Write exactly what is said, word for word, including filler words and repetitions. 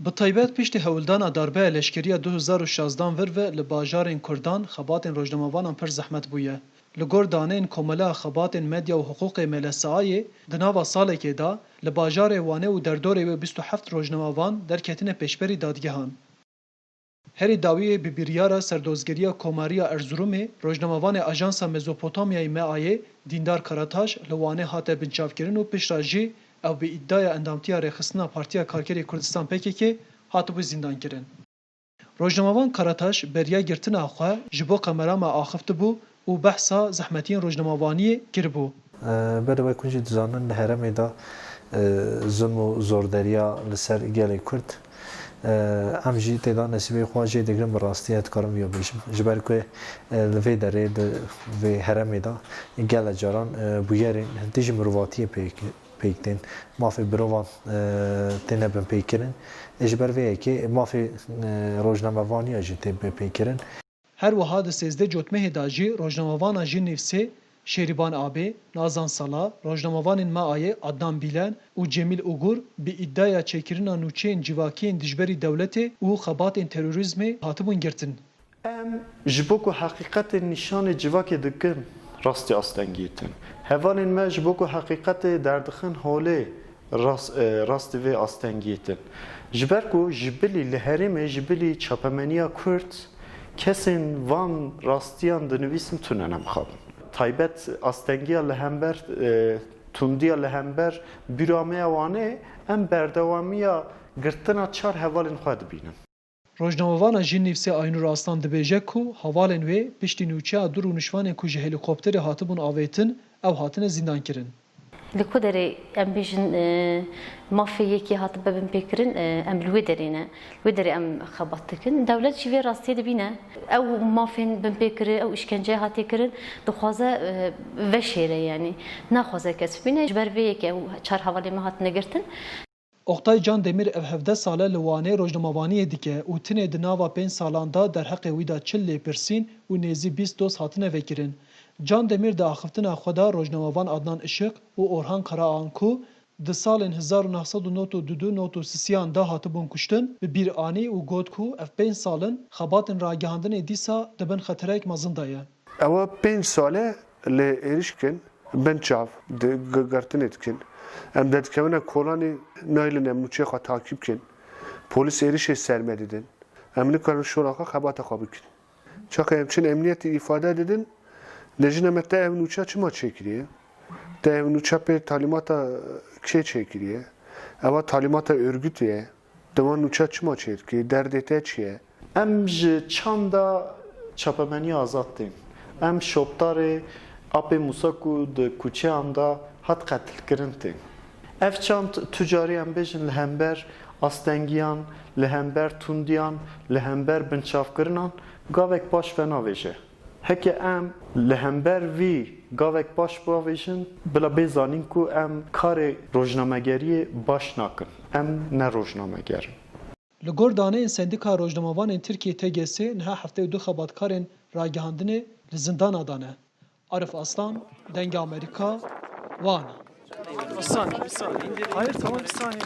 Bi taybet piştî hewldana darbeya leşkerî ya du hezar û şazdan vir ve li bajarên Kurdan xebatên rojnamavanan pir zehmet bûye. Li gor daneyên Komela Xebatên Medya û Hiqûqê M L S A'yê, di nava salekê de li bajarê Wanê û derdorê wê bîst û heft rojnamavan derketine pêşberî dadgehan. Herî dawiyê bi biryara Serdozgeriya Komariya Erzurumê, rojnamevanê Ajansa Mezopotamyayê M A'yê, Dîndar Karataş, li Wanê hate binçavkirin û piştre jî ew bi îdiaya endamtiya rêxistina Partiya Karkerê Kurdistan P K K hatibû zîndankirin. Rojnamevan Karataş beriya girtina xwe ji bo kamera me axivtibû û behsa zehmetiyên rojnamevaniyê kiribû. Bere wek hûn jî dizanin, li herêmê de, e, zulm û zorderiya li ser gelê Kurd, e, em jî tê de nesîbê xwe jê digirin, bi rastî ez dikarim vîya bêjim. Ji ber ku, e, li vê derê, di vê herêmê de gelek caran, e, bûyerên dijî mirovatiyê pêk pêk tên, mafê mirovan, e, têne binpêkirin. Ê ji ber vê yekê mafê, e, rojnamevaniya jî tê binpêkirin. Her wiha di sêzdeh Cotmehê de jî rojnamevana Jinîvsê Şêrîban Abê, Nazan Sala, rojnamevanên M A'yê Adnan Bîlen û Cemîl Ugur bi îdiaya çêkirina nûçeyên civakî yên dijberî dewletê û xebatên terorîzmê hatibûn girtin. Em ji bo ku heqîqetê nîşanê civakê dikin, rastî astengî dikin. Hevalên me ji bo ku heqîqetê derdixin holê, rast, e, rastî vê astengiyê dikin. Ji ber ku ji bilî li herêmê ji bilî çapemeniya Kurd kesên van rastiyan dinivîsin tune ne mixabin. Taybet astengiya li hember, e, tundiya li hember bîra me ya Wanê, em berdewamiya girtina çar hevalên xwe dibînin. Rojnamevana Jinîvsê Aynur Aslan dibêje ku hevalên wê piştî nûçeya du rûnişvanên ku ji helîkopterê hatibûn avêtin, ew hatine zîndankirin. Li ku derê em bêjin, e, mafê yekê hatibe binpêkirin, e, em li wê derê ne. Li wê derê em xebat dikin. Dewlet jî vê rastiyê dibîne. Ew mafên binpêkirî, ew îşkenceyê hatiye kirin, dixwaze, e, veşêre, yanî naxwaze kes bibîne. Ji ber vê yekê ew çar hevalên me hatine girtin. Oktay Candemîr ev hevdeh sal e li Wanê rojnamevaniyê dike û tinê di nava pênc salan de derheqê wî de çil lêpirsîn û nêzî bîst doz hatine vekirin. Candemîr di axiftina xwe de rojnamevan Adnan Işık û Orhan Karaağan ku di salên hezar û neh sed û nod û du nod û sisiyan de hatibûn kuştin, bi bîr anî û got ku ev pênc sal in xebatên ragihandinê dîsa di bin xeterek mezin de ye. Ewa pênc sal e li êrişkên bin çav di g-, girtinê dikin. Em derdikevine kolanê, nayêlin em nûçeyê xwe takîb kin. Polîs êrişê ser me didin. Em nikarin şola xwe, xebata xwe bikin. Çaqa em çin emniyetê îfade didin, dêjine me te ev nûçe çima çêkiriye? Te ev nûçe pê talîmata kê çêkiriye? Ewa talîmata örgütê ye. Di wan nûçe çima çêdikê? Derdê te çi ye? Em ji çanda çapemeniya azad tên. Em şoptarê Apê Musa ku di kuçeyan de hat qetilkirin tên. Ev çand tu carî em bêjin li hember astengiyan, li hember tundiyan, li hember binçavkirinan gavek baş venavêje. Heke em li hember vî gavek baş bavêjin, bila bê zanîn ku em karê rojnamegeriyê baş nakin. Em ne rojnameger in. Li gor daneyên Sendîka Rojnamevanên Tirkiyê, T G S, niha heftê û du xebatkarên ragihandinê li zindana de ne. Arif Aslan, Dengê Amerîka, Wan. Bir saniye, bir saniye. İndir, indir. Hayır, tamam, bir saniye.